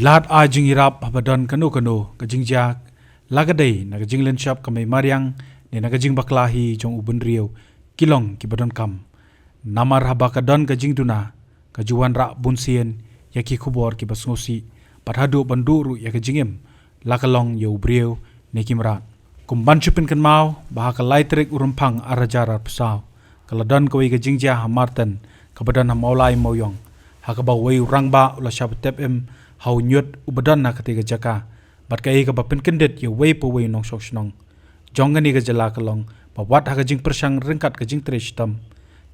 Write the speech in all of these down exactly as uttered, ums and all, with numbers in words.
Lad ai jingïarap haba don kano kano ka jingjia, la ka dei na ka jinglynshop ka mei mariang ne na ka jingbakla hi jong u bynriew, ki long kiba donkam. Namar haba ka don ka jingduna, ka ju wanrah bunsien ïa ki khubor kiba sngewsih, bad haduh ban duh ruh ïa ka jingim, la ka long ïa u briew ne ki mrad. Kum ban shu pynkynmaw ba ha ka lai tarik u Rymphang ar hajar arphew saw, ka la don kawei ka jingjia ha Marten, kaba don ha Mawlai Mawiong, ha kaba uwei u rangbah u la shah btep im ha u ñiut uba don ha katei ka jaka, bad kaei kaba pynkyndit ïa uwei pa uwei u nongshong shnong jong kane ka jylla ka long ba wat ha ka jingpyrshang ryngkat ka jingtrei shitom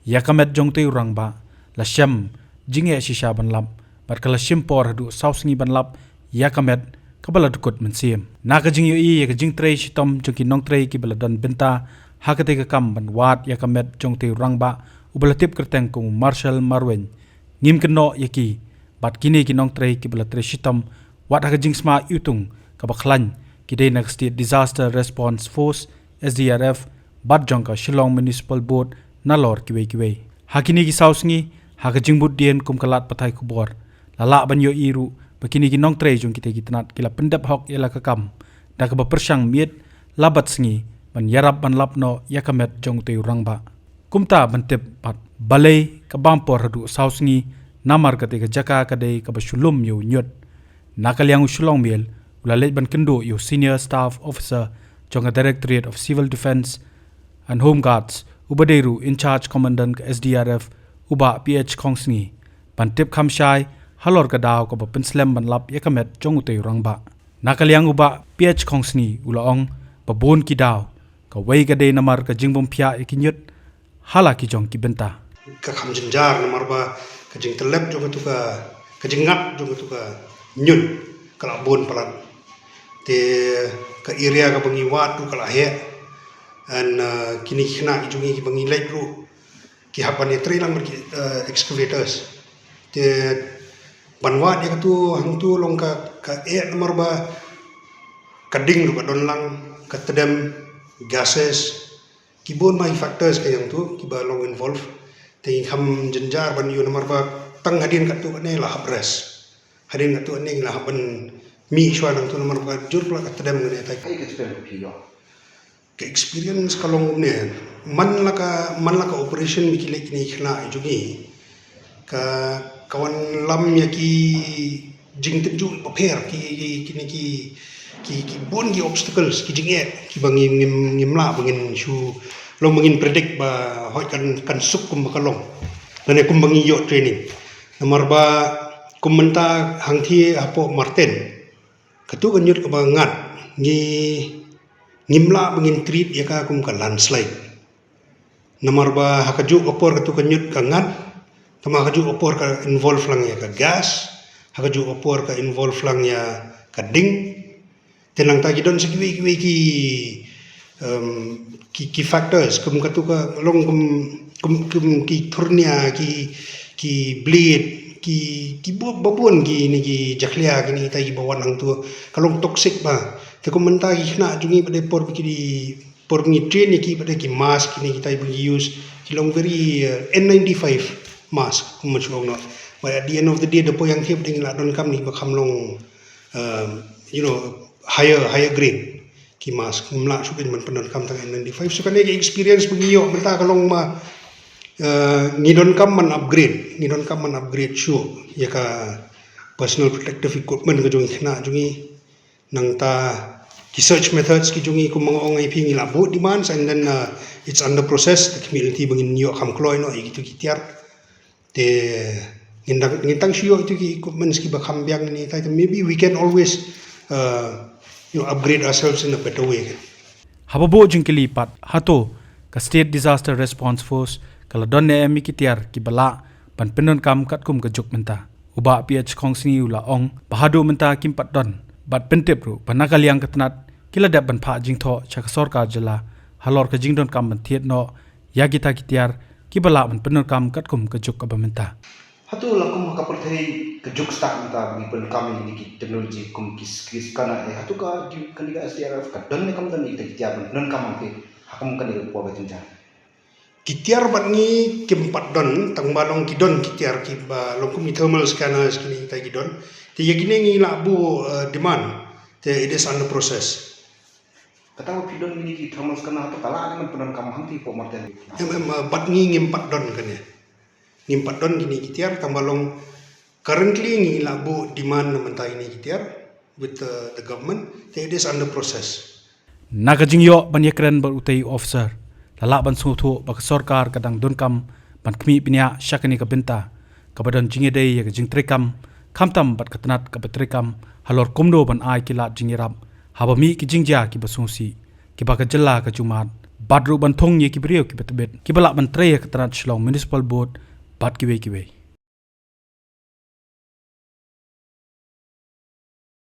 ïa ka met jong utei u rangbah, la shem jingeh shisha ban lap, bad ka la shim por haduh saw sngi ban lap ïa ka met kaba la dkut mynsiem. Na ka jingïohi ïa ka jingtrei shitom jong ki nongtrei kiba la don bynta ha katei ka kam ban wad ïa ka met jong utei u rangbah uba la tip kyrteng kum u Marshal Marwein, ngim kynnoh ïa ki, bad kine ki nongtrei kiba la trei shitom wat ha ka jingsma iwtung kaba khlaiñ, ki dei na ka State Disaster Response Force, S D R F, bad jong ka Shillong Municipal Board, nalor kiwei kiwei. Ha kine ki saw sngi, ha ka jingbuddien kum ka lad pathai khubor, la lah ban ïohi ruh ba kine ki nongtrei jong kitei ki tnat ki la pyndep hok ïa la ka kam da kaba pyrshang miet la bad sngi ban ïarap ban lap noh ïa ka met jong utei u rangbah. Kumta ban tip pat, balei ka bam por haduh saw sngi, namar katei ka jaka ka dei kaba shu lum ïa u ñiut. Na ka liang u Shillong Mail u la leit ban kynduh ïa u Senior Staff Officer jong ka Directorate of Civil Defence and Home Guards, uba dei ruh in charge commandant ka S D R F, u Bah P H Khongsni, ban tip kham shai halor ka daw kaba pynslem ban lap ïa ka met jong utei u rangbah. Na ka liang u Bah P H Khongsni u la ong ba bun ki daw, kawei ka dei namar ka jingbym phiah ïa ki ñiut ha la ki jong ki bynta. Ka kham jynjar namar ba ka jingtyllep jong katu ka, ka jingngat jong katu ka ñiut ka la bun palat. Te ka area kaba ngi wad ruh ka la heh. And, uh, kine ki khynnah ki jong ngi kiba ngi leit ruh ki hap ban ïatrei lang bad ki, uh, excavators. Te ban wad ïa katu hangtu long ka, ka eh namar ba ka ding ruh ka don lang, ka tdem, gases, ki bun ma ki factors ka hangtu kiba long involve. Te ngi kham jynjar ban ïoh namar ba tang hadien katu kane la hap rest. Hadien katu kane la hap ban mih shuwa nangtu namar ba jur pla ka tdem kane tai. Ai ka tdem ka phi ïoh. Ka experience ka long kumne, man la ka, man la ka operation ba ki leit kine ki khynnah jong ngi, ka, ka wanlam ïa ki jingtynjuh bapher, ki, ki, kine ki, ki, ki bun ki obstacles, ki jingeh kiba ngi, ngim, ngim lah ba ngin shu, long ba ngin predict ba hooid kan, kan suk kumba ka long lane kumba ngi ïoh training. Namar ba kum mynta hangthie hapoh Marten, katu ka ñiut kaba ngat, ngi, ngim lah ba ngin treat ïa ka kum ka landslide. Namar ba ha kajuh ka por katu ka ñiut ka ngat, tangba ha kajuh ka por ka involve lang ïa ka gas, ha kajuh ka por ka involve lang ïa ka ding. Te nangta ki don sa kiwei kiwei ki, um, ki, ki factors, kum katu ka long kum, kum, kum ki thurnia, ki, ki blade, ki, ki bu-, babun kine ki jakhlia kine kitai kiba wan hangtu, ka long toxic ba. Te kum mynta ki khynnah jong ngi ba dei por ba ki dei, por ba ngi train ïa ki ba dei ki mask kine kitai ba ngi use, ki long very, uh, N ninety-five mask, kum ma shu ong noh. But at the end of the day, da poi hangthie ba dei ngi la donkam ne ba kham long, um, you know, higher, higher grade ki mask, ngim lah shuh ban pyndonkam tang N ninety-five. So kane ka experience ba ngi ïoh mynta ka long ma, eh, ngi donkam ban upgrade, ngi donkam ban upgrade shuh ïa ka personal protective equipment ka jong ngi khynnah jong ngi. Nangta ki search methods ki jong ngi kum ma nga ong ïa phi ngi la buh demands and then, uh, it's under process. Te khmih lynti ba ngin ïoh kham kloi noh ïa kitu ki tiar. Te ngin dang, ngin tang shu ïoh itu ki equipments kiba kham biang ne tai, te maybe we can always, uh, you know, upgrade ourselves in a better way. Haba buh jingkylli pat, hato ka State Disaster Response Force ka la don ne em ïa ki tiar kiba lah ban pyndonkam katkum ka juk mynta? U Bah P H Khongsni u la ong ba haduh mynta kim pat don, bad pyntip ruh ba na ka liang ka tnat ki la dep ban phah jingthoh sha ka sorkar jylla halor ka jingdonkam ban thied noh ïa kita ki tiar kiba lah ban pyndonkam katkum ka juk kaba mynta. Hato la kum ha ka pyrthei ka juk stad mynta ba ngi pyndonkam ïa kine ki technology kum ki, ki scanner, eh, hato ka, kane ka S D R F ka don ne kam don ïa kita ki tiar ban pyndonkam hangtei ha kum kane ka por ba jynjar? Ki tiar bad ngi kim pat don, tangba long ki don ki tiar kiba long kum ki thermal scanners kine kitai ki don. Te ïa kine ngi lah buh, eh, demand. Te it is under process. Kata ba phi don kine ki thermal scanner to ka lah ne man pyndonkam hangtei hapoh Martin? Em, em, eh, bad ngi ngim pat don kane. Ngim pat don kine ki tiar, tang ba long currently ngi lah buh demand na mynta kine ki tiar with, eh, the government. Te it is under process. Na ka jingïoh ban ïakren bad utei u officer, la lah ban sngewthuh ba ka sorkar ka dang donkam ban khmih bniah sha kane ka bynta, kaba don jingïadei ïa ka jingtreikam, khamtam bad ka tnat kaba treikam halor kumno ban ai ki lad jingïarap haba mih ki jingjia kiba sngewsih, kiba ka jylla ka ju mad, bad ruh ban thung ïa ki briew kiba tbit, kiba lah ban trei ha ka tnat Shillong Municipal Board bad kiwei kiwei.